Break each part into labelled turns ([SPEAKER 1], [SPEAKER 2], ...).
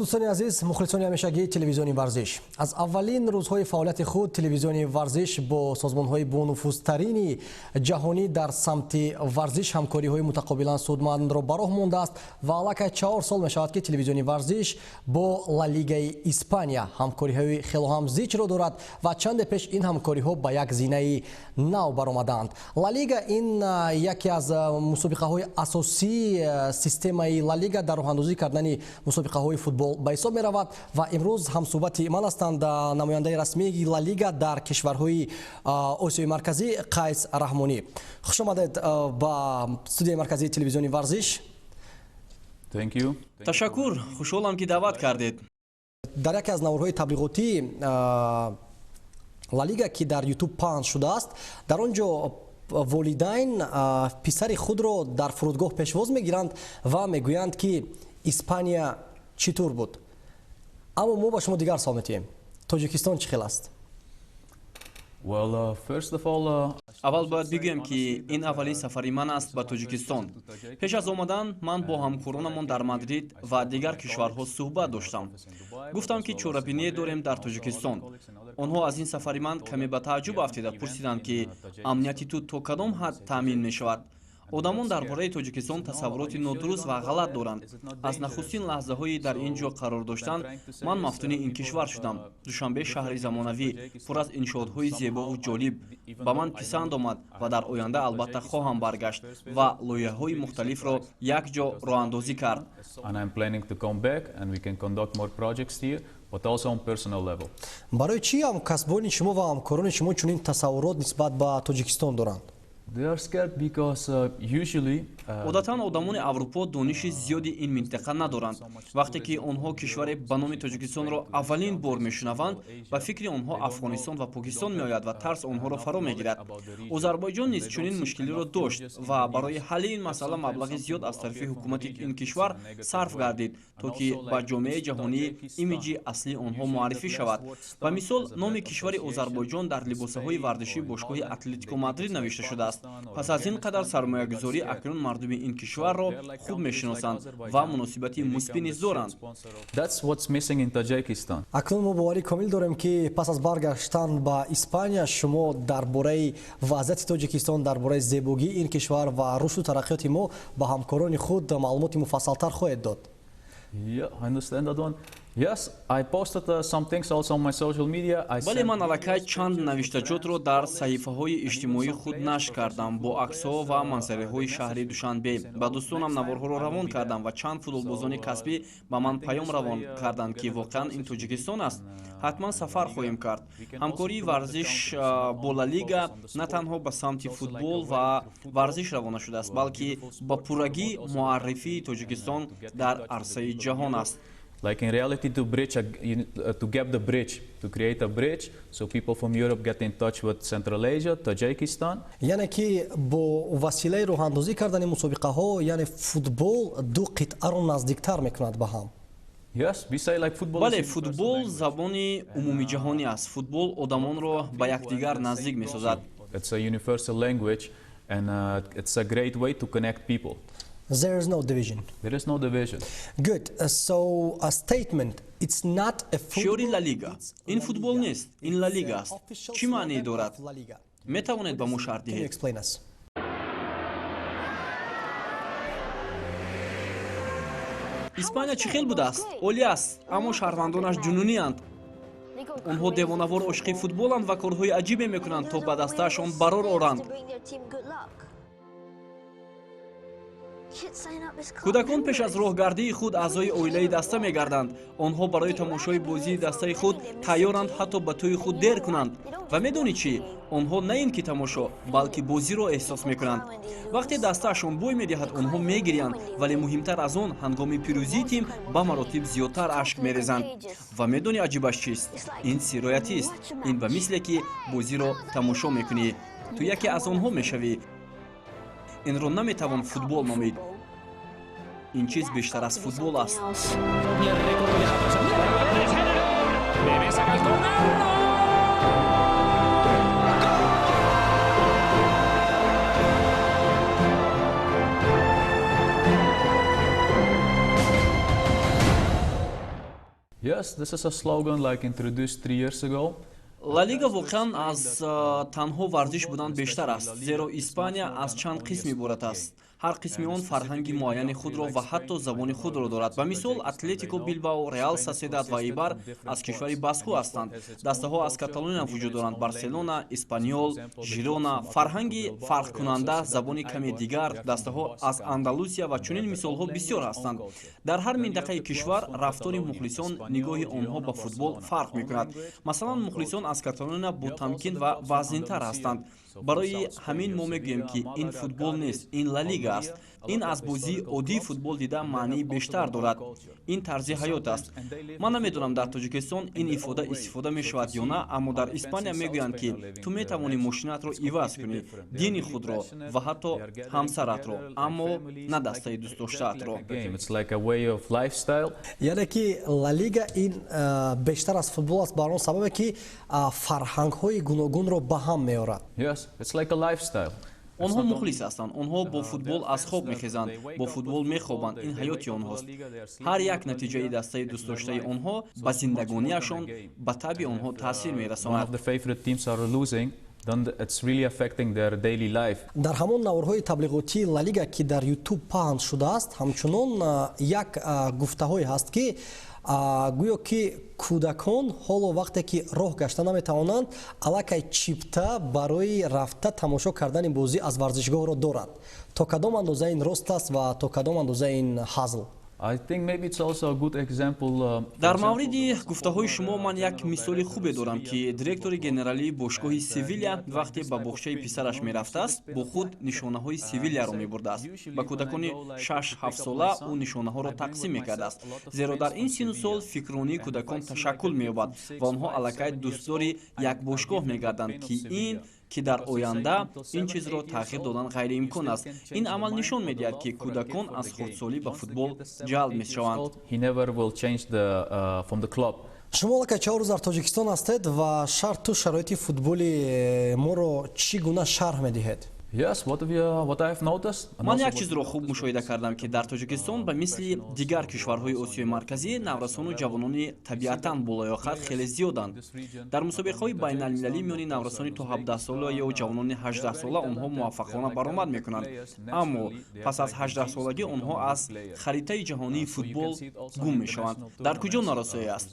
[SPEAKER 1] Дӯстони азиз, мухлисони ҳамешагии телевизиони Варзиш, аз аввалин рӯзҳои фаъолияти худ телевизиони Варзиш бо созмонҳои бонуфузтарини ҷаҳонӣ дар самти варзиш ҳамкориҳои мутақобилан судмандро ба роҳ мондааст ва аллакай 4 сол мешавад, ки телевизиони Варзиш бо Ла Лигаи Испания ҳамкориҳои хело ҳам зичро дорад ва чанде пеш ин ҳамкориҳо ба як зинаи нав баромаданд. Ла Лига ин яке аз мусобиқаҳои асосии системаи Ла Лига дар роҳандозӣ кардани мусобиқаҳои футбол ба ҳисоб меравад ва имрӯз ҳамсӯҳбати ман ҳастанд намояндаи расмии Ла Лига дар кишварҳои Осиёи Марказӣ Қайс Раҳмонӣ. Хуш омадед ба студияи марказии телевизиони Варзиш.
[SPEAKER 2] Ташаккур, хушҳолам, ки даъват кардед.
[SPEAKER 1] Дар яке аз наворҳои таблиғотии Ла Лига, ки дар Ютуб паҳн шудааст, дар он ҷо волидайн писари худро дар фурудгоҳ пешвоз мегиранд ва мегӯянд, ки Испания чӣ тур буд. Аммо мо ба шумо дигар савол метиҳем: Тоҷикистон чӣ хел аст?
[SPEAKER 2] Аввал бояд бигӯем, ки ин аввалин сафари ман аст ба Тоҷикистон. Пеш аз омадан ман бо ҳамкоронамон дар Мадрид ва дигар кишварҳо суҳбат доштам. Гуфтам, ки чорабиние дорем дар Тоҷикистон. Онҳо аз ин сафари ман каме ба тааҷҷуб афтида пурсиданд, ки амнияти ту то кадом ҳад таъмин мешавад. Одамон дар бораи Тоҷикистон тасаввуроти нодуруст ва ғалат доранд. Аз нахустин лаҳзаҳои дар ин ҷо қарор доштан ман мафтуни ин кишвар шудам. Душанбе шаҳри замонавӣ, пур аз иншоотҳои зебову ҷолиб, ба ман писанд омад ва дар оянда албатта хоҳам баргашт ва лоиҳаҳои мухталифро якҷо роҳандозӣ кард.
[SPEAKER 1] Барои чӣ ҳамкасбони шумо ва ҳамкорони шумо чунин тасаввурот нисбат ба Тоҷикистон доранд?
[SPEAKER 2] Одатан одамони Аврупо дониши зиёди ин минтақа надоранд. Вақте ки онҳо кишваре ба номи Тоҷикистонро аввалин бор мешунаванд, ба фикри онҳо Афғонистон ва Покистон меояд ва тарс онҳоро фаро мегирад. Озарбойҷон низ чунин мушкилиро дошт ва барои ҳалли ин масъала маблағи зиёд аз тарафи ҳукумати ин кишвар сарф гардид, то ки ба ҷомеаи ҷаҳонӣ имиҷи аслии онҳо муаррифӣ шавад. Ба мисол, номи кишвари Озарбойҷон дар либосаҳои варзишии бошгоҳи Атлетико Мадрид навишта шудааст. Пас аз ин қадар сармоягузорӣ акнун мардуми ин кишварро хуб мешиносанд ва муносибати мусбӣ низ доранд.
[SPEAKER 1] Акнун мо боварӣ комил дорем, ки пас аз баргаштан ба Испания шумо дар бораи вазъияти Тоҷикистон, дар бораи зебогии ин кишвар ва рушду тараққиёти мо ба ҳамкорони худ маълумоти муфассалтар хоҳед дод.
[SPEAKER 2] Бале, ман аллакай чанд навиштаҷотро дар саҳифаҳои иҷтимоии худ нашр кардам бо аксҳо ва манзараҳои шаҳри Душанбе. Ба дӯстонам наворҳоро равон кардам ва чанд футболбозони касбӣ ба ман паём равон карданд, ки воқеан ин Тоҷикистон аст, ҳатман сафар хоҳем кард. Ҳамкории варзиш бо Ла Лига на танҳо ба самти футбол ва варзиш равона шудааст, балки ба пуррагӣ муаррифии Тоҷикистон дар арсаи ҷаҳон аст.
[SPEAKER 3] Like in reality to bridge a, to get the bridge, to create a bridge so people from Europe get in touch with Central Asia, Tajikistan.
[SPEAKER 1] Яъне ки бо василаи роҳандозӣ кардани мусобиқаҳо, яъне футбол ду қитъаро наздиктар мекунад ба ҳам.
[SPEAKER 2] Бале, футбол забони умумиҷаҳонӣ аст. Футбол одамонро ба якдигар наздик месозад.
[SPEAKER 3] It's a universal language and it's a great way to connect people.
[SPEAKER 1] There is no division.
[SPEAKER 3] There is no division.
[SPEAKER 1] Good. So a statement. It's not a football.
[SPEAKER 2] Шиори Ла Лига «Ин футбол нест, ин Ла Лига аст» чӣ маъне дорад? Метавонед ба мо шарҳ
[SPEAKER 1] Can you
[SPEAKER 2] диҳед?
[SPEAKER 1] explain us?
[SPEAKER 2] Испания чӣ хел будааст? Олӣ аст, аммо шаҳрвандонаш ҷунунианд. Онҳо девонавор ошиқи футболанд ва корҳои аҷибе мекунанд, то ба дастаашон барор оранд. Кӯдакон пеш аз роҳгардии худ аъзои оилаи даста мегарданд. Онҳо барои тамошои бозии дастаи худ тайёранд ҳатто ба тӯи худ дер кунанд. Ва медонӣ чӣ? Онҳо на ин ки тамошо, балки бозиро эҳсос мекунанд. Вақте дастаашон бой медиҳад, онҳо мегириянд, вале муҳимтар аз он, ҳангоми пирӯзии тим ба маротиб зиёдтар ашк мерезанд. Ва медонӣ аҷибаш чист? Ин сироятист. Ин ба мисле ки бозиро тамошо мекунӣ, ту яке аз онҳо мешавӣ. Инро наметавон футбол номид. Ин чиз бештар аз футбол аст.
[SPEAKER 4] Bebé saca el córner.
[SPEAKER 3] Yes, this is a slogan like introduced 3 years ago.
[SPEAKER 2] Ла Лига воқеан аз танҳо варзиш будан бештар аст, зеро Испания аз чанд қисм иборат аст. Ҳар қисми он фарҳанги муайяни худро ва ҳатто забони худро дорад. Ба мисол, Атлетико Билбао, Реал Соседад ва Эйбар аз кишвари Баскҳо ҳастанд. Дастаҳо аз Каталония вуҷуд доранд: Барселона, Эспаньол, Жирона. Фарҳанги фарқкунанда, забони каме дигар, дастаҳо аз Андалусия ва чунин мисолҳо бисёр ҳастанд. Дар ҳар минтақаи кишвар рафтори мухлисон, нигоҳи онҳо ба футбол фарқ мекунад. Масалан, мухлисон аз Каталония ботамкин ва вазнинтар ҳастанд. Барои ҳамин мо мегӯем, ки ин футбол нест, ин Ла Лига аст. Ин аз бозии оддии футбол дида маънии бештар дорад. Ин тарзи ҳаёт аст. Ман намедонам, дар Тоҷикистон ин ифода истифода мешавад ё на, аммо дар Испания мегӯянд, ки ту метавонӣ мошинатро иваз кунӣ, дини худро ва ҳатто ҳамсаратро, аммо на дастаи дӯстдоштаатро.
[SPEAKER 1] Яъне ки Ла Лига ин бештар аз футбол аст, бар он сабабе ки фарҳангҳои гуногунро ба ҳам меорад.
[SPEAKER 2] Онҳо мухлис ҳастанд. Онҳо бо футбол аз хоб мехезанд, бо футбол мехобанд. Ин ҳаёти онҳост. Ҳар як натиҷаи дастаи дӯстдоштаи онҳо ба зиндагониашон, ба табъи онҳо таъсир мерасонад.
[SPEAKER 1] Дар ҳамон наворҳои таблиғотии Ла Лига, ки дар Ютуб паҳн шудааст, ҳамчунон як гуфтаҳое ҳаст, ки гӯё ки кӯдакон ҳоло вақте ки роҳ гашта наметавонанд, аллакай чипта барои рафта тамошо кардани бозӣ аз варзишгоҳро дорад. То кадом андоза ин рост аст ва то кадом андоза ин ҳазл?
[SPEAKER 2] Дар мавриди гуфтаҳои шумо ман як мисоли хубе дорам, ки директори генералии бошгоҳи Севиля вақте ба боғчаи писараш мерафтааст, бо худ нишонаҳои Севилияро мебурдааст. Ба кӯдакони 6-7 сола ӯ нишонаҳоро тақсим мекардааст, зеро дар ин синну сол фикрронии кӯдакон ташаккул меёбад ва онҳо аллакай дӯстдори як бошгоҳ мегарданд, ки дар оянда ин чизро тағйир додан ғайриимкон аст. Ин амал нишон медиҳад, ки кӯдакон аз хурдсолӣ ба футбол ҷалб мешаванд.
[SPEAKER 1] Шумо аллакай 4 рӯз дар Тоҷикистон ҳастед ва шарту шароити футболи моро чӣ гуна шарҳ медиҳед?
[SPEAKER 2] Ман як чизро хуб мушоҳида кардам, ки дар Тоҷикистон, ба мисли дигар кишварҳои Осиёи Марказӣ, наврасону ҷавонони табиатан болаёқат хеле зиёданд. Дар мусобиқаҳои байналмилалӣ миёни наврасони то 17-сола ё ҷавонони 18-сола онҳо муваффақона баромад мекунанд, аммо пас аз 18-солагӣ онҳо аз харитаи ҷаҳонии футбол гум мешаванд. Дар куҷо норасоӣ аст?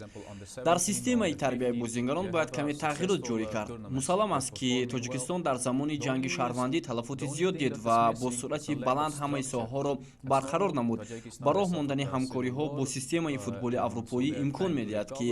[SPEAKER 2] Дар системаи тарбияи бозингарон бояд каме тағйирот ҷорӣ кард. Мусаллам аст, ки Тоҷикистон дар замони ҷанги шаҳрвандӣ талафоти зиёд дид ва бо суръати баланд ҳамаи соҳаҳоро барқарор намуд. Ба роҳ мондани ҳамкориҳо бо системаи футболи аврупоӣ имкон медиҳад, ки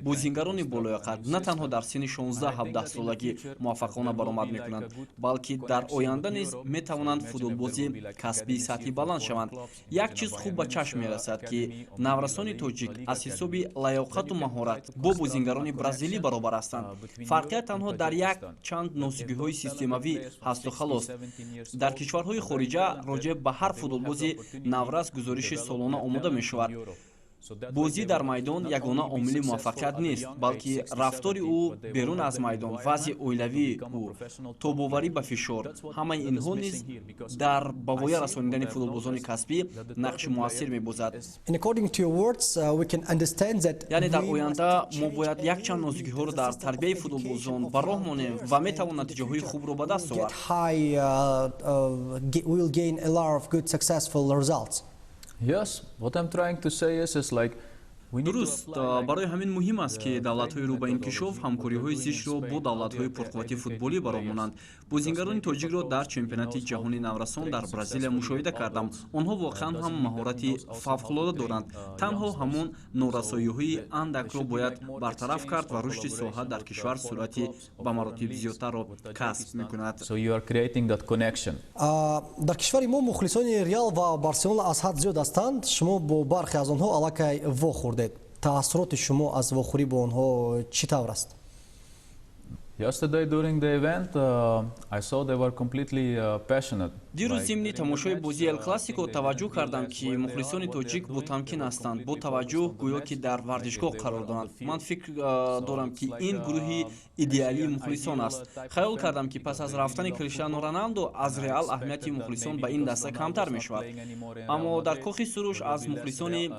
[SPEAKER 2] бозингарони болояқат на танҳо дар синни 16-17 солагӣ муваффақона баромад мекунанд, балки дар оянда низ метавонанд футболбози касбии сатҳи баланд шаванд. Як чиз хуб ба чашм мерасад, ки наврасони тоҷик аз ҳисоби лаёқату маҳорат бо бозингарони бразилӣ баробар ҳастанд. Фарқият танҳо дар як чанд носигиҳои системавӣ ҳасту халос. Дар кишварҳои хориҷа роҷеъ ба ҳар футболбози наврас гузориши солона омода мешавад. Бозӣ дар майдон ягона омили муваффақият нест, балки рафтори ӯ берун аз майдон, вазъи оилавии ӯ, тобоварӣ ба фишор, ҳамаи инҳо низ дар ба воя расонидани футболбозони касбӣ нақши муассир мебозад. Яъне дар оянда мо бояд якчанд нозукиҳоро дар тарбияи футболбозон ба роҳ монем ва метавон натиҷаҳои хубро ба даст овард.
[SPEAKER 3] Yes, what I'm trying to say is like
[SPEAKER 2] Дуруст, барои ҳамин муҳим аст, ки давлатҳои рӯ ба инкишоф ҳамкориҳои зичро бо давлатҳои пурқуввати футболӣ ба роҳ монанд. Бозингарони тоҷикро дар чемпионати ҷаҳони наврасон дар Бразилия мушоҳида кардам. Онҳо воқеан ҳам маҳорати фавқулода доранд. Танҳо ҳамон норасоиҳои андакро бояд бартараф кард ва рушди соҳа дар кишвар суръати ба маротиб зиёдтарро касб мекунад.
[SPEAKER 1] Дар кишвари мо мухлисони Реал ва Барселона аз ҳад зиёд ҳастанд. Шумо бо бархе аз онҳо аллакай вохӯрдед. Таассуроти шумо аз вохӯрӣ бо онҳо чӣ тавр аст?
[SPEAKER 3] Yesterday during the event, I saw they were completely passionate.
[SPEAKER 2] Дирӯз зимни тамошои бозии Эл Классико таваҷҷӯҳ кардам, ки мухлисони тоҷик ботамкин ҳастанд, бо таваҷҷӯҳ, гӯё ки дар варзишгоҳ қарор доранд. Ман фикр дорам, ки ин гурӯҳи идеалии мухлисон аст. Хаёл кардам, ки пас аз рафтани Криштиану Роналдо аз Реал аҳамияти мухлисон ба ин даста камтар мешавад, аммо дар Кохи Суруш аз мухлисони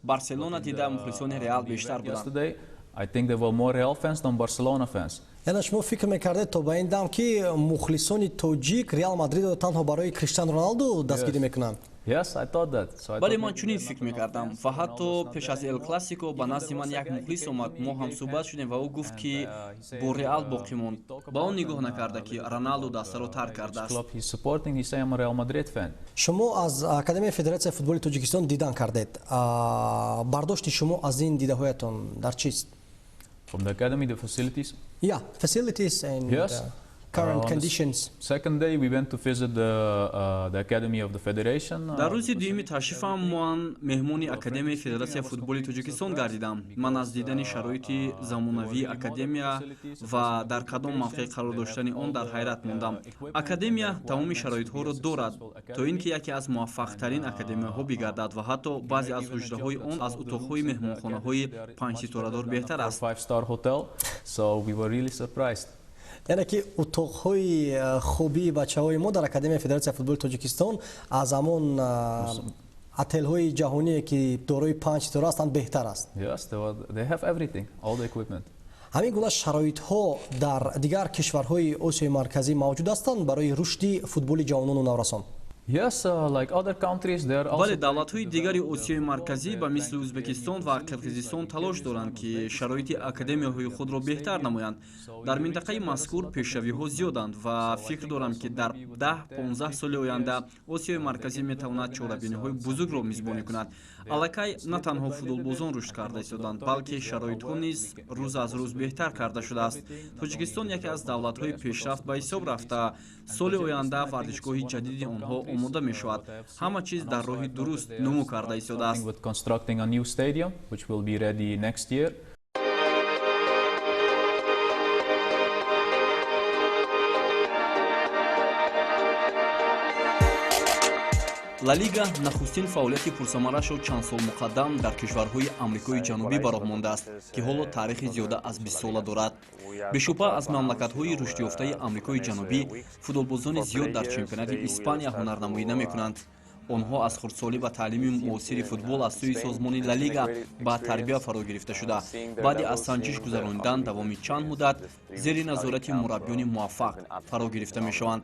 [SPEAKER 2] Барселона дида мухлисони Реал бештар буданд.
[SPEAKER 3] I think there were more Real fans than Barcelona fans.
[SPEAKER 1] Яъне шумо фикр мекардед то ба ин дам, ки мухлисони тоҷик Реал Мадридро танҳо барои Криштиану Роналду дастгирӣ мекунанд?
[SPEAKER 3] Yes, I thought that. So I
[SPEAKER 2] Бале,
[SPEAKER 3] thought
[SPEAKER 2] ман
[SPEAKER 3] maybe
[SPEAKER 2] чунин
[SPEAKER 3] they're
[SPEAKER 2] фикр
[SPEAKER 3] not enough
[SPEAKER 2] мекардам
[SPEAKER 3] fans,
[SPEAKER 2] ва
[SPEAKER 3] Ronaldo
[SPEAKER 2] ҳатто
[SPEAKER 3] is not
[SPEAKER 2] пеш
[SPEAKER 3] there
[SPEAKER 2] аз Эл
[SPEAKER 3] anymore.
[SPEAKER 2] Классико ба
[SPEAKER 3] Even
[SPEAKER 2] назди
[SPEAKER 3] there
[SPEAKER 2] ман
[SPEAKER 3] was a
[SPEAKER 2] як
[SPEAKER 3] guy, he
[SPEAKER 2] мухлис
[SPEAKER 3] came to
[SPEAKER 2] омад.
[SPEAKER 3] me
[SPEAKER 2] Мо ҳамсӯҳбат
[SPEAKER 3] and,
[SPEAKER 2] шудем ва ӯ гуфт, ки
[SPEAKER 3] he said,
[SPEAKER 2] бо Реал боқӣ монд.
[SPEAKER 3] we talk
[SPEAKER 2] Ба он
[SPEAKER 3] about
[SPEAKER 2] нигоҳ
[SPEAKER 3] and,
[SPEAKER 2] накарда, ки
[SPEAKER 3] little bit
[SPEAKER 2] Роналду
[SPEAKER 3] about,
[SPEAKER 2] дастаро тарк
[SPEAKER 3] which
[SPEAKER 2] кардааст.
[SPEAKER 3] club he's supporting. He say, I'm a Real Madrid fan.
[SPEAKER 1] Шумо аз Академияи Федератсияи футболи Тоҷикистон дидан кардед. Бардошти шумо аз ин дидаҳоятон дар чист?
[SPEAKER 3] From the academy, the facilities?
[SPEAKER 1] Yeah, facilities and
[SPEAKER 3] Yes.
[SPEAKER 1] Current
[SPEAKER 3] On the
[SPEAKER 1] conditions.
[SPEAKER 3] second day, we went to visit the academy of the federation.
[SPEAKER 2] Дар рӯзи дуюми ташрифам ман меҳмони Академияи Федератсияи футболи Тоҷикистон гардидам. Ман аз дидани шароити замонавии академия ва дар кадом мавқеъ қарор доштани он дар ҳайрат мондам. Академия тамоми шароитҳоро дорад, то ин ки яке аз муваффақтарин академияҳо бигардад ва ҳатто баъзе аз ҳуҷраҳои он аз утоқҳои меҳмонхонаҳои панҷситорадор беҳтар аст.
[SPEAKER 3] Five-star hotel, so we were really surprised.
[SPEAKER 1] Яъне ки утоқҳои хубии бачаҳои мо дар Академияи Федератсияи футболи Тоҷикистон аз ҳамон отелҳои ҷаҳоние, ки дорои панҷ ситора ҳастанд, беҳтар аст.
[SPEAKER 3] Yes, they have everything, all the equipment.
[SPEAKER 1] Ҳамин гуна шароитҳо дар дигар кишварҳои Осиёи Марказӣ мавҷуд ҳастанд барои рушди футболи ҷавонону наврасон?
[SPEAKER 3] Yes, like other countries, they are also
[SPEAKER 2] Бале, давлатҳои дигари Осиёи Марказӣ ба мисли Ӯзбекистон ва Қирғизистон талош доранд, ки шароити академияҳои худро беҳтар намоянд. Дар минтақаи мазкур пешравиҳо зиёданд ва фикр дорам, ки дар 10-15 соли оянда Осиёи Марказӣ метавонад чорабиниҳои бузургро мизбонӣ кунад. Аллакай на танҳо футболбозон рушд карда истоданд, балки шароитҳо низ рӯз аз рӯз беҳтар карда шудааст. Тоҷикистон яке аз давлатҳои пешрафт ба ҳисоб рафта, соли оянда варзишгоҳи ҷадиди онҳо омода мешавад. Ҳама чиз дар роҳи дуруст нумӯ карда истодааст.
[SPEAKER 3] With constructing a new stadium, which will be ready next year.
[SPEAKER 2] Ла Лига нахустин фаъолияти пурсамарашро чанд сол муқаддам дар кишварҳои Амрикои Ҷанубӣ ба роҳ мондааст, ки ҳоло таърихи зиёда аз 20 сола дорад. Бешубҳа, аз мамлакатҳои рушдёфтаи Амрикои Ҷанубӣ футболбозони зиёд дар чемпионати Испания ҳунарнамоӣ намекунанд. Онҳо аз хурдсолӣ ба таълими муосири футбол аз сӯи созмони Ла Лига ба тарбия фаро гирифта шуда, баъди аз санҷиш гузаронидан давоми чанд муддат зери назорати мураббиёни муваффақ фаро гирифта мешаванд.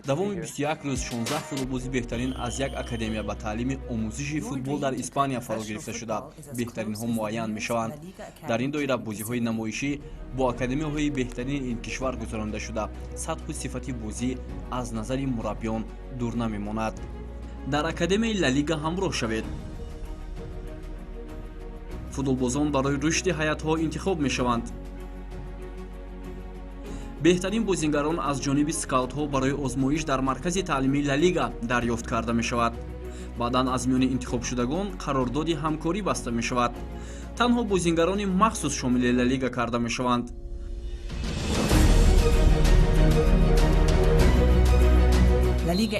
[SPEAKER 2] Давоми 21 рӯз 16 футболбози беҳтарин аз як академия ба таълими омӯзиши футбол дар Испания фаро гирифта шуда, беҳтаринҳо муайян мешаванд. Дар ин доира бозиҳои намоишӣ бо академияҳои беҳтарини ин кишвар гузаронида шуда, сатҳу сифати бозӣ аз назари мураббиён дур намемонад. Дар академияи Ла Лига ҳамроҳ шавед. Футболбозон барои рушди ҳайатҳо интихоб мешаванд. Беҳтарин бозингарон аз ҷониби скаутҳо барои озмоиш дар маркази таълимии Ла Лига дарёфт карда мешавад. Баъдан аз миёни интихобшудагон қарордоди ҳамкорӣ баста мешавад. Танҳо бозингарони махсус шомили Ла Лига карда мешаванд.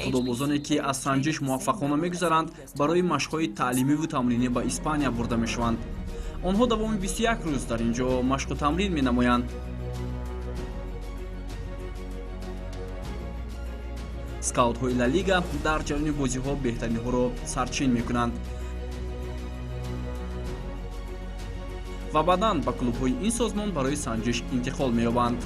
[SPEAKER 2] Футболбозоне, ки аз санҷиш муваффақона мегузаранд, барои машқҳои таълимиву тамринӣ ба Испания бурда мешаванд. Онҳо давоми 21 рӯз дар ин ҷо машқу тамрин менамоянд. Скаутҳои Ла Лига дар ҷараёни бозиҳо беҳтаринҳоро сарчин мекунанд ва баъдан ба клубҳои ин созмон барои санҷиш интиқол меёбанд.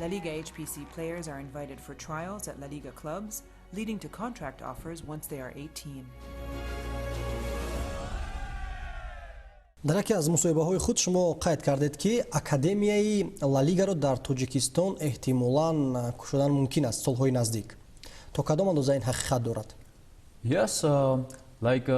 [SPEAKER 5] La Liga HPC players are invited for trials at La Liga clubs, leading to contract offers once they are 18.
[SPEAKER 1] Дар яке аз мусоҳибаҳои худ шумо қайд кардед, ки академияи Ла Лигаро дар Тоҷикистон эҳтимолан кушодан мумкин аст солҳои наздик. То кадом андоза ин ҳақиқат дорад?
[SPEAKER 3] Yes, like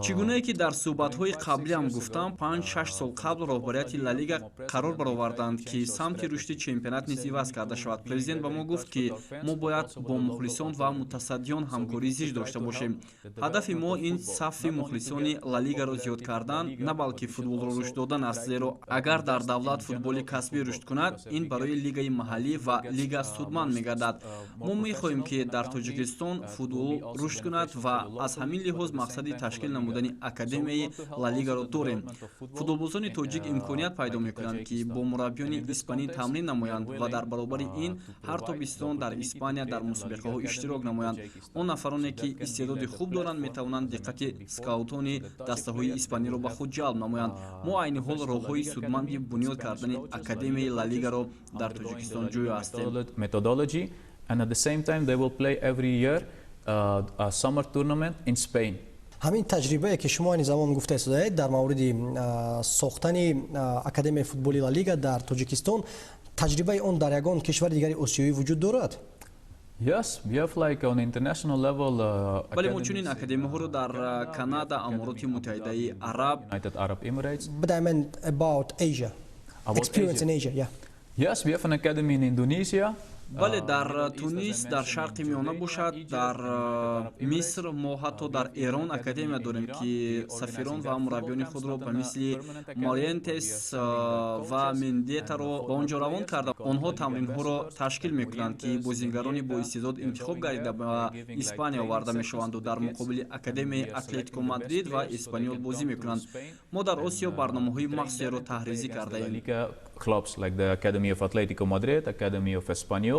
[SPEAKER 2] Чӣ гунае ки дар суҳбатҳои қаблиам гуфтам, 5-6 сол қабл роҳбарияти Ла Лига қарор бароварданд, ки самти рушди чемпионат низ иваз карда шавад. Президент ба мо гуфт, ки мо бояд бо мухлисон ва мутасаддиён ҳамкории зич дошта бошем. Ҳадафи мо ин сафи мухлисони Ла Лигаро зиёд кардан, на балки футболро рушд додан аст, зеро агар дар давлат футболи касбӣ рушд кунад, ин барои лигаи маҳаллӣ ва лига судманд мегардад. Мо мехоҳем, ки дар Тоҷикистон футбол рушд кунад ва аз ҳамин лиҳоз мақсади ташкил намудани академияи Ла Лигаро дорем. Футболбозони тоҷик имконият пайдо мекунанд, ки бо мураббиёни испанӣ тамрин намоянд ва дар баробари ин ҳар тобистон дар Испания дар мусобиқаҳо иштирок намоянд. Он нафароне, ки истеъдоди хуб доранд, метавонанд диққати скаутони дастаҳои испаниро ба худ ҷалб намоянд. Мо айни ҳол роҳҳои судманди бунёд кардани академияи Ла Лигаро дар Тоҷикистон ҷӯё ҳастем.
[SPEAKER 3] And at the same time they will play every year a summer tournament in Spain.
[SPEAKER 1] Ҳамин таҷрибае, ки шумо айни замон гуфта истодаед дар мавриди сохтани академияи футболи Ла Лига дар Тоҷикистон, таҷрибаи он дар ягон кишвари дигари осиёӣ вуҷуд дорад?
[SPEAKER 3] Yes, we have like on international level.
[SPEAKER 2] Бале, мо чунин академияҳоро дар Канада, Амороти Муттаҳидаи Араб,
[SPEAKER 3] United Arab Emirates.
[SPEAKER 1] But I meant about Asia. Experience in Asia, yeah.
[SPEAKER 3] Yes, we have an academy in Indonesia.
[SPEAKER 2] Бале, дар Тунис, дар Шарқи Миёна бошад, дар Миср, мо ҳатто дар Эрон академия дорем, ки сафирон ва мураббиёни худро ба мисли Мориентес ва Мендетаро ба он ҷо равон карда, онҳо тамринҳоро ташкил мекунанд, ки бозигарони боистеъдод интихоб гардида ба Испания оварда мешаванду дар муқобили академияи Атлетико Мадрид ва Эспаниол бозӣ мекунанд. Мо дар Осиё барномаҳои махсусеро таҳризӣ кардаем.
[SPEAKER 3] Clubs like the Academy of Atletico Madrid, Academy of Espanyol.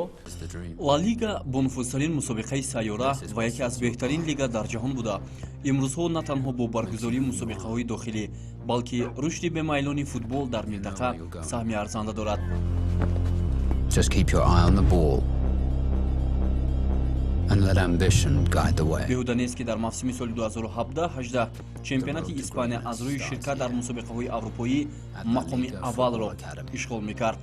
[SPEAKER 2] Ла Лига бонуфузтарин мусобиқаи сайёра ва яке аз беҳтарин лига дар ҷаҳон буда, имрӯзҳо на танҳо бо баргузории мусобиқаҳои дохилӣ, балки рушди бемайлони футбол дар минтақа саҳми арзанда дорад.
[SPEAKER 6] Just keep your eye on the ball and let ambition guide the way.
[SPEAKER 2] Беҳуда нест, ки дар мавсими соли 2017-18 чемпионати Испания аз рӯи ширкат дар мусобиқаҳои аврупоӣ мақоми аввалро ишғол мекард.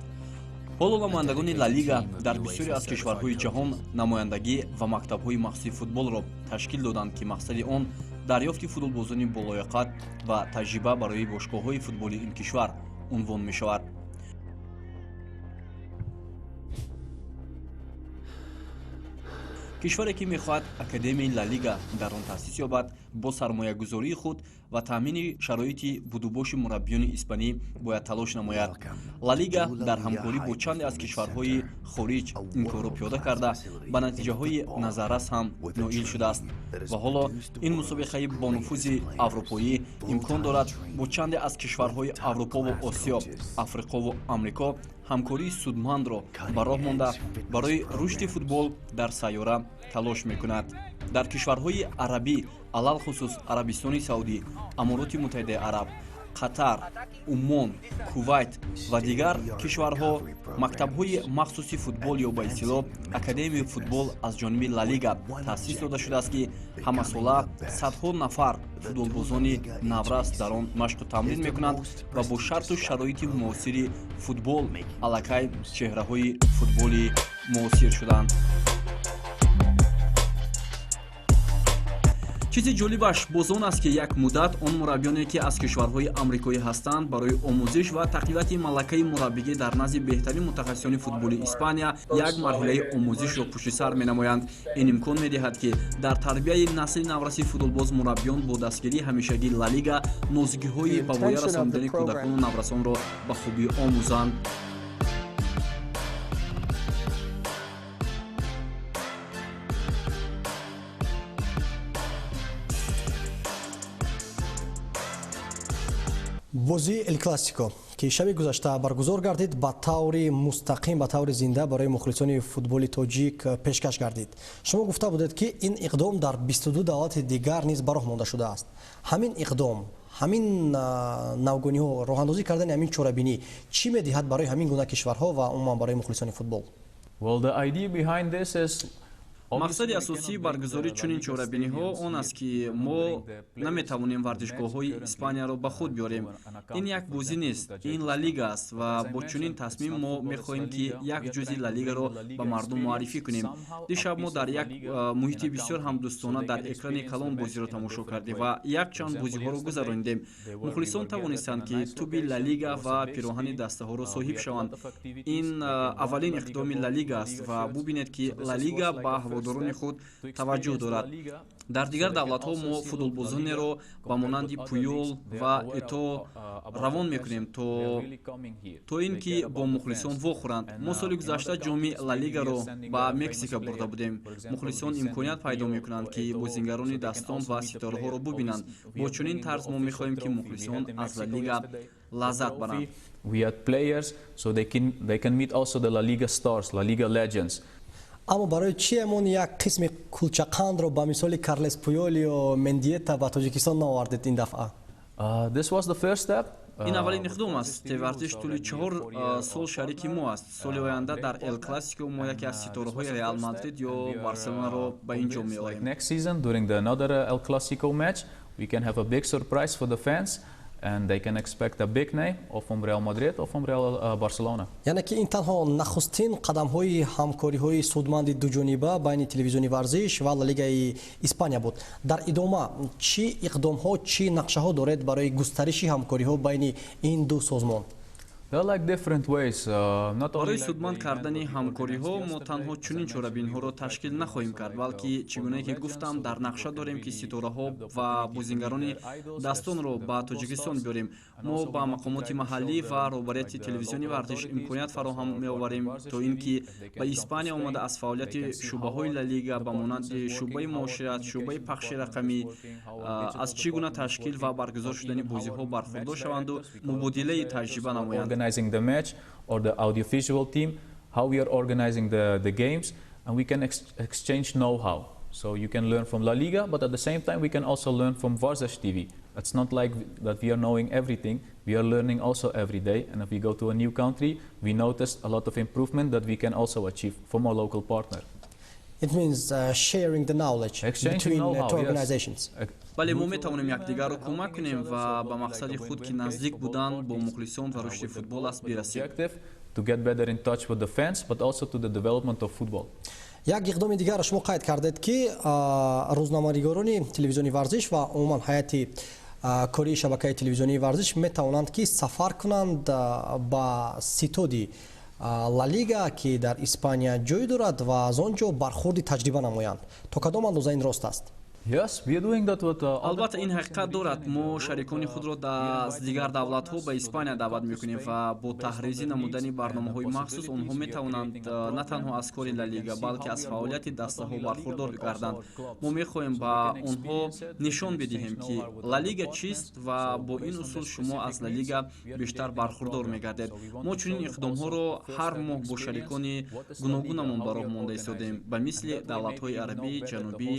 [SPEAKER 2] Ҳоло намояндагони Ла Лига дар бисёре аз кишварҳои ҷаҳон намояндагӣ ва мактабҳои махсуси футболро ташкил доданд, ки мақсади он дарёфти футболбозони болояқат ва таҷриба барои бошгоҳҳои футболи ин кишвар унвон мешавад. Кишваре, ки мехоҳад академияи Ла Лига дар он таъсис ёбад, бо сармоягузории худ ва таъмини шароити будубоши мураббиёни испанӣ бояд талош намояд. Ла Лига дар ҳамкорӣ бо чанде аз кишварҳои хориҷ ин корро пиёда карда, ба натиҷаҳои назаррас ҳам ноил шудааст ва ҳоло ин мусобиқаи бонуфузи аврупоӣ имкон дорад бо чанде аз кишварҳои Аврупову Осиё, Африқову Амрико ҳамкории судмандро ба роҳ монда, барои рушди футбол дар сайёра талош мекунад. Дар кишварҳои арабӣ, алалхусус Арабистони Саудӣ, Амороти Муттаҳидаи Араб, Қатар, Уммон, Кувайт ва дигар кишварҳо мактабҳои махсуси футбол ё ба истилоҳ академияи футбол аз ҷониби Ла Лига таъсис дода шудааст, ки ҳамасола садҳо нафар футболбозони наврас дар он машқу тамрин мекунанд ва бо шарту шароити муосири футбол аллакай чеҳраҳои футболи муосир шуданд. Чизи ҷолибаш боз он аст, ки як муддат он мураббиёне, ки аз кишварҳои амрикоӣ ҳастанд, барои омӯзиш ва тақвияти малакаи мураббигӣ дар назди беҳтарин мутахассисони футболи Испания як марҳилаи омӯзишро пушти сар менамоянд. Ин имкон медиҳад, ки дар тарбияи насли навраси футболбоз мураббиён бо дастгирии ҳамешагии Ла Лига нозукиҳои ба воя расонидани кӯдакону наврасонро ба хубӣ омӯзанд.
[SPEAKER 1] Бозии Эл Классико, ки шаби гузашта баргузор гардид, ба таври мустақим, ба таври зинда барои мухлисони футболи тоҷик пешкаш гардид. Шумо гуфта будед, ки ин иқдом дар 22 давлати дигар низ ба роҳ монда шудааст. Ҳамин иқдом, ҳамин навгониҳо, роҳандозӣ кардани ҳамин чорабинӣ чӣ медиҳад барои ҳамин гуна кишварҳо ва умуман барои мухлисони футбол?
[SPEAKER 3] Well, the idea behind this is
[SPEAKER 2] Мақсади асосии баргузории чунин чорабиниҳо он аст, ки мо наметавонем варзишгоҳҳои Испанияро ба худ биёрем. Ин як бозӣ нест, ин Ла Лига аст ва бо чунин тасмим мо мехоҳем, ки як ҷузъи Ла Лигаро ба мардум муаррифӣ кунем. Дишаб мо дар як муҳити бисёр ҳамдӯстона дар экрани калон бозиро тамошо кардем ва якчанд бозиҳоро гузаронидем. Мухлисон тавонистанд, ки туби Ла Лига ва пироҳани дастаҳоро соҳиб шаванд. Ин аввалин иқдоми Ла Лига аст ва бубинед, ки Ла Лига ба ҳаводорони худ таваҷҷӯҳ дорад. Дар дигар давлатҳо мо футболбозонеро ба монанди Пуёл ва Ето равон мекунем, то ин ки бо мухлисон вохӯранд. Мо соли гузашта ҷоми Ла Лигаро ба Мексика бурда будем. Мухлисон имконият пайдо мекунанд, ки бозингарони дастон ва ситораҳоро бубинанд. Бо чунин тарз мо мехоҳем, ки мухлисон аз Ла Лига лаззат баранд.
[SPEAKER 3] We had players, so they can meet also the La Liga stars, La Liga legends.
[SPEAKER 1] Аммо барои чи ҳамон як қисми кулчақандро ба мисоли Карлес Пуёл ё Мендиета ба Тоҷикистон наовардед ин дафъа?
[SPEAKER 3] This was the first step.
[SPEAKER 2] Ин аввалин иқдом аст. ТВ Варзиш тӯли 4 сол шарики мо аст. Соли оянда дар Эл Классико мо яке аз ситораҳои Реал Мадрид ё Барселонаро ба ин ҷо меорем.
[SPEAKER 3] Next season, during the another El Clasico match, we can have a big surprise for the fans and they can expect a big name or from Real Madrid or from Real Barcelona.
[SPEAKER 1] Яъне ки ин танҳо нахустин қадамҳои ҳамкориҳои судманди дуҷониба байни Телевизиони Варзиш ва Ла Лигаи Испания буд. Дар идома чӣ иқдомҳо, чӣ нақшаҳо доред барои густариши ҳамкориҳо байни ин ду созмон?
[SPEAKER 2] Барои судманд кардани ҳамкориҳо мо танҳо чунин чорабиниҳоро ташкил нахоҳем кард, балки, чӣ гунае ки гуфтам, дар нақша дорем, ки ситораҳо ва бозингарони дастонро ба Тоҷикистон биёрем. Мо ба мақомоти маҳаллӣ ва роҳбарияти Телевизиони Варзиш имконият фароҳам меоварем, то ин ки ба Испания омада, аз фаъолияти шӯъбаҳои Ла Лига, ба монанди шӯъбаи муошират, шӯъбаи пахши рақамӣ, аз чӣ гуна ташкил ва баргузор шудани бозиҳо бархурдор шаванду мубодилаи таҷриба намоянд.
[SPEAKER 3] Organizing the match or the audiovisual team, how we are organizing the games, and we can exchange know-how. So you can learn from La Liga, but at the same time we can also learn from Varzesh TV. It's not like that we are knowing everything. We are learning also every day. And if we go to a new country, we notice a lot of improvement that we can also achieve from our local partner.
[SPEAKER 1] It means sharing the knowledge
[SPEAKER 3] Exchanging
[SPEAKER 1] between
[SPEAKER 3] know-how,
[SPEAKER 1] two
[SPEAKER 3] yes.
[SPEAKER 1] organizations.
[SPEAKER 2] Бале, мо метавонем якдигарро кӯмак кунем ва ба мақсади худ, ки наздик будан бо мухлисон ва рушди футбол аст, бирасем.
[SPEAKER 3] Objective to get better in touch with the fans, but also to the development of football.
[SPEAKER 1] Як иқдоми дигарро шумо қайд кардед, ки рӯзноманигорони Телевизиони Варзиш ва умуман ҳайати кории шабакаи телевизионии Варзиш метавонанд, ки сафар кунанд ба ситоди Ла Лига, ки дар Испания ҷой дорад, ва аз он ҷо бархурди таҷриба намоянд. То кадом андоза ин рост аст?
[SPEAKER 3] Yes, we are doing that with
[SPEAKER 2] Албатта, ин ҳақиқат дорад. Мо шарикони худро аз дигар давлатҳо ба Испания даъват мекунем ва бо таҳризӣ намудани барномаҳои махсус онҳо метавонанд на танҳо аз кори Ла Лига, балки аз фаъолияти дастаҳо бархурдор гарданд. Мо мехоҳем ба онҳо нишон бидиҳем, ки Ла Лига чист, ва бо ин усул шумо аз Ла Лига бештар бархурдор мегардед. Мо чунин иқдомҳоро ҳар моҳ бо шарикони гуногунамон ба роҳ монда истодем, ба мисли давлатҳои арабӣ, Ҷанубӣ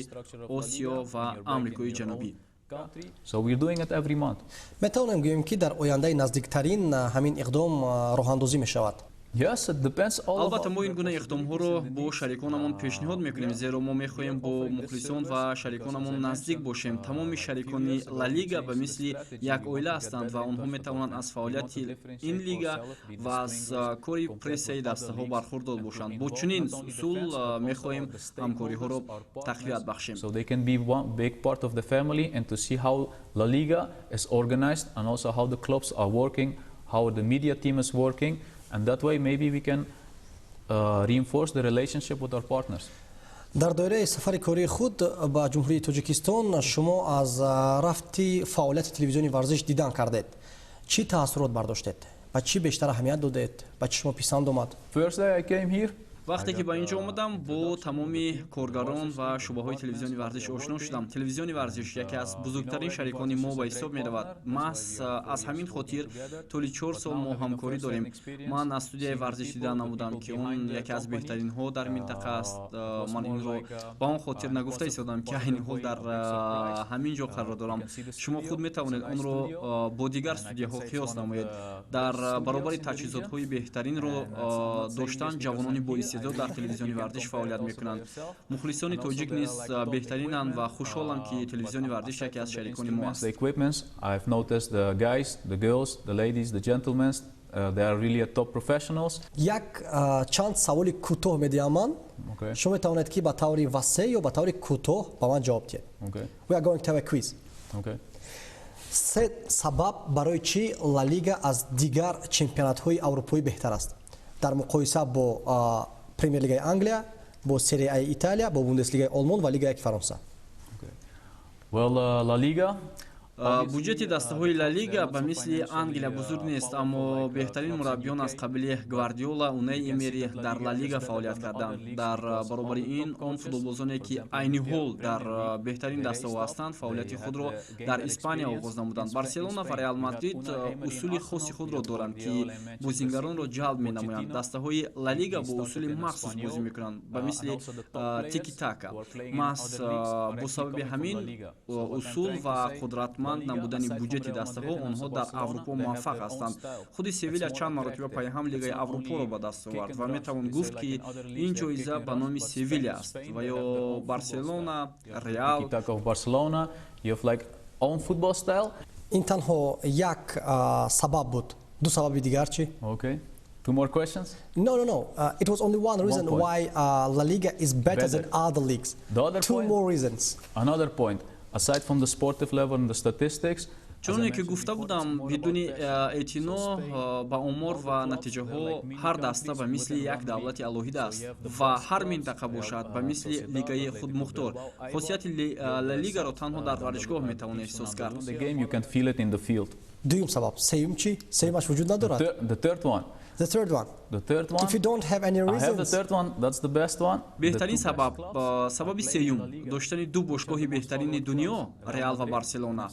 [SPEAKER 2] Осиё ва Амрикои Ҷанубӣ.
[SPEAKER 3] So we're doing it every month.
[SPEAKER 1] Метавонем гӯем, ки дар ояндаи наздиктарин ҳамин иқдом роҳандозӣ мешавад?
[SPEAKER 3] Yes, it depends all
[SPEAKER 2] Албатта, мо ин гуна иқдомҳоро бо шариконамон пешниҳод мекунем, зеро мо мехоҳем бо мухлисон ва шариконамон наздик бошем. Тамоми шарикони Ла Лига ба мисли як оила ҳастанд ва онҳо метавонанд аз фаъолияти ин лига ва аз кори прессаи дастаҳо бархурдор бошанд. Бо чунин усул мехоҳем ҳамкориҳоро тақвият бахшем.
[SPEAKER 3] So they can be one big part of the family and to see how La Liga is organized and also how the clubs are working, how the media team is working, and that way maybe we can reinforce the relationship with our partners.
[SPEAKER 1] Дар доираи сафари кории худ ба Ҷумҳурии Тоҷикистон шумо аз рафти фаъолияти Телевизиони Варзиш дидан кардед. Чӣ таассурот бардоштед, ба чӣ бештар аҳамият додед, ба чӣ шумо писанд омад?
[SPEAKER 3] First day I came here,
[SPEAKER 2] Вақте ки ба ин ҷо омадам, бо тамоми коргарон ва шӯъбаҳои Телевизиони Варзиш ошно шудам. Телевизиони Варзиш яке аз бузургтарин шарикони мо ба ҳисоб меравад. Маҳз аз ҳамин хотир тӯли 4 сол мо ҳамкорӣ дорем. Ман аз студияи варзиш дида намудам, ки он яке аз беҳтаринҳо дар минтақа аст. Ман инро ба он хотир нагуфта истодам, ки айни ҳол дар ҳамин ҷо қарор дорам. Шумо худ метавонед онро бо дигар студияҳо қиёс намоед. Дар баробари таҷҳизотҳои беҳтаринро доштан, ҷавонони боистеъдод боистеъдод дар Телевизиони Варзиш фаъолият мекунанд. Мухлисони тоҷик низ беҳтаринанд ва хушҳолам, ки Телевизиони Варзиш яке аз шарикони мо аст.
[SPEAKER 3] The equipments, I've noticed the guys, the girls, the ladies, the gentlemen, they are really a top professionals.
[SPEAKER 1] Як чанд саволи кӯтоҳ медиҳам ман.
[SPEAKER 3] Okay.
[SPEAKER 1] Шумо метавонед, ки ба таври васеъ ё ба таври кӯтоҳ ба ман ҷавоб диҳед.
[SPEAKER 3] Okay.
[SPEAKER 1] We are going to have a quiz.
[SPEAKER 3] Okay.
[SPEAKER 1] Се сабаб, барои чӣ Ла Лига аз дигар чемпионатҳои аврупоӣ беҳтар аст дар муқоиса бо Премер-лигаи Англия, бо Серия Аи Италия, бо Бундеслигаи Олмон ва Лига 1 Фаронса.
[SPEAKER 3] Okay. Well, La Liga.
[SPEAKER 2] Буҷети дастаҳои Ла Лига ба мисли Англия бузург нест, аммо беҳтарин мураббиён аз қабили Гвардиола, Унай Эмери дар Ла Лига фаъолият карданд. Дар баробари ин, он футболбозоне, ки айни ҳол дар беҳтарин дастаҳо ҳастанд, фаъолияти худро дар Испания оғоз намуданд. Барселона ва Реал Мадрид усули хоси худро доранд, ки бозингаронро ҷалб менамоянд. Дастаҳои Ла Лига бо усули махсус бозӣ мекунанд, ба мисли тики-така. Маҳз бо сабаби ҳамин усул ва қудратманд набудани буҷети дастаҳо онҳо дар Аврупо муваффақ ҳастанд. Худи Севиля чанд маротиба пайҳам Лигаи Аврупоро ба даст овард ва метавон гуфт, ки ин ҷоиза ба номи Севиля аст ва ё Барселона, Реал.
[SPEAKER 3] Tiki-taka of Barcelona. You have like own football style.
[SPEAKER 1] Ин танҳо як сабаб буд. Ду сабаби дигар чӣ?
[SPEAKER 3] Okay. Two more questions?
[SPEAKER 1] No. It was only one reason
[SPEAKER 3] Point.
[SPEAKER 1] Why La Liga is better,
[SPEAKER 3] Better.
[SPEAKER 1] Than other leagues.
[SPEAKER 3] The other
[SPEAKER 1] Two
[SPEAKER 3] point-
[SPEAKER 1] more reasons.
[SPEAKER 3] Another point. Aside from the sportive level and the statistics,
[SPEAKER 2] Чуноне ки гуфта будам, бидуни эътино ба омор ва натиҷаҳо, ҳар даста ба мисли як давлати алоҳида аст ва ҳар минтақа бошад ба мисли лигаи худмухтор. Хосияти Ла Лигаро танҳо дар варзишгоҳ метавон эҳсос кард.
[SPEAKER 3] The game, you can feel it in the field.
[SPEAKER 1] Дуюм сабаб. Сеюм чӣ? Сеюмаш вуҷуд надорад?
[SPEAKER 3] The third one.
[SPEAKER 1] The third one.
[SPEAKER 3] The third one.
[SPEAKER 1] If you don't have any
[SPEAKER 3] I have the
[SPEAKER 1] reasons.
[SPEAKER 3] Third one. That's the best one.
[SPEAKER 2] Беҳтарин сабаб, сабаби сеюм, доштани ду бошгоҳи беҳтарини дунё, Реал ва Барселона,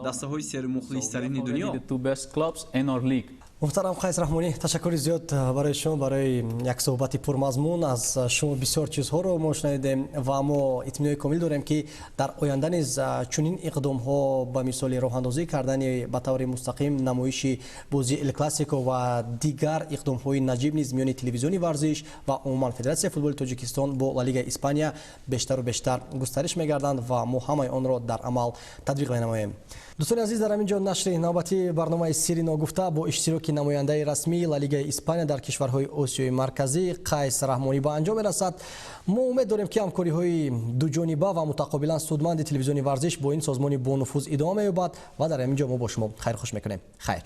[SPEAKER 2] дастаҳои сермухлистарини дунё.
[SPEAKER 3] The two best clubs in our league.
[SPEAKER 1] Муҳтарам Қайс Раҳмонӣ, ташаккури зиёд барои шумо, барои як суҳбати пурмазмун. Аз шумо бисёр чизҳоро мо шунидем ва мо итминони комил дорем, ки дар оянда низ чунин иқдомҳо, ба мисоли роҳандозӣ кардани ба таври мустақим намоиши бозии Эл Классико ва дигар иқдомҳои наҷиб низ миёни Телевизиони Варзиш ва умуман Федератсияи футболи Тоҷикистон бо Ла Лигаи Испания бештару бештар густариш мегарданд ва мо ҳамаи онро дар амал татбиқ менамоем. Дӯстони азиз, дар ҳамин ҷо нашри навбатии барномаи Сирри ногуфта бо иштироки намояндаи расмии Ла Лигаи Испания дар кишварҳои Осиёи Марказӣ Қайс Раҳмонӣ ба анҷом мерасад. Мо умед дорем, ки ҳамкориҳои дуҷониба ва мутақобилан судманди Телевизиони Варзиш бо ин созмони бонуфуз идома меёбад ва дар ҳамин ҷо мо бо шумо хайрхуш мекунем. Хайр.